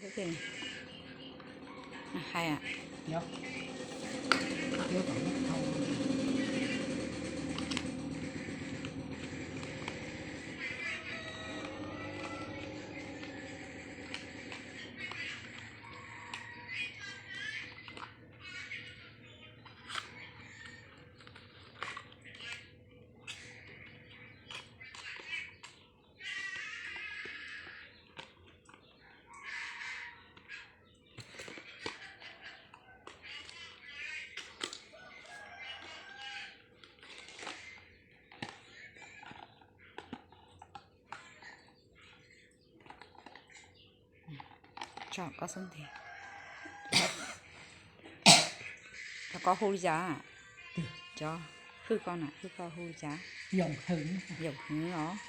Hais Tso koj xub ntiag. Cov koj hu li cas? Cov hwj koj na, hwj koj hu li cas? Yoom Hwm os.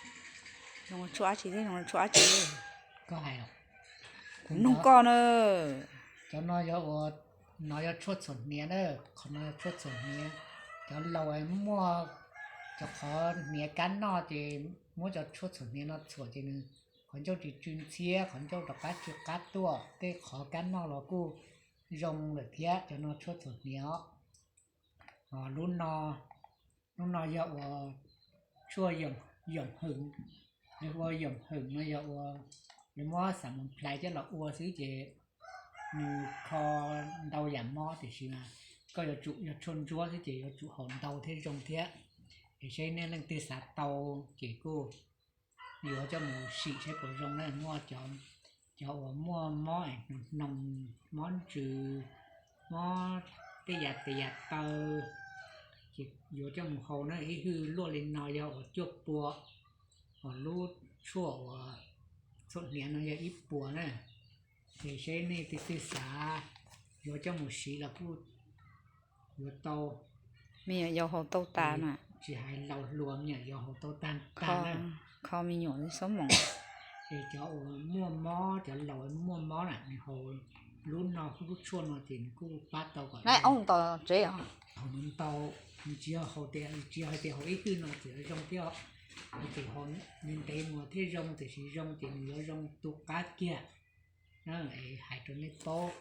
Zoo tshuaj dab tsi thiab, zoo tshuaj dab tsi? Kuv nug koj na. Cov no yog ua, no yog tshuaj txhuam hniav na, qhov no yog tshuaj txhuam hniav. Cov laus muaj cov qhov hniav kab noj ces muab cov tshuaj txhuam hniav no txhuam ces nws qhov ncauj tsis tsw ntxhiab, qhov ncauj rov qab tsw qab tuaj, tej qhov kab noj los kuj zoo lawm thiab. Cov no tshuaj txhuam hniav os. Lub no, lub no yog ua tshuaj Yoom Hwm. Lawv ua Yoom Hwm no yog ua, lawv muab xav mus plais coj los ua xwb ces nws kho ntau yam mob, tiam sis mas koj yuav tsum yog tshuaj ntsuab xwb ces yuav tsum haus ntau thiab zoo thiab. Es seb nej leej twg xav tau ces kuj yuav coj mus sim seb puas zoo na. Muaj cov, cov uas muaj mob hnoos, mob ntsws, mob tej yam tes yam taw, ces yuav coj mus haus na. Ib hwj luaj li no yog uas cuaj pua, uas lub tshuaj uas txhuam hniav no yog ib puas na. Ces seb nej leej twg xav yuav coj mus siv los kuj yuav tau. Me nyuam yaus haus tau tas na. Tsis hais laus hluas, me nyuam yaus haus tau tag tag na. Kho me nyuam xab moom. Es cov uas muaj mob, cov laus muaj mob na, nws haus lub no, lub tshuaj no ces nws kuj pab tau kom. Nais, tos tsev os. Haus nws ntau, nws tsis yog haus tias, tsis yog hais tias haus ib hwj no txawm zoo thiab os. Nws txawm haus ntev ntev mus thiaj zoo, tiam sis zoo ces nws yuav zoo tu qab kiag. Es hais rau nej paub,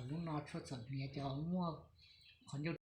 lub no tshuaj txhuam hniav cov muaj qhov ncauj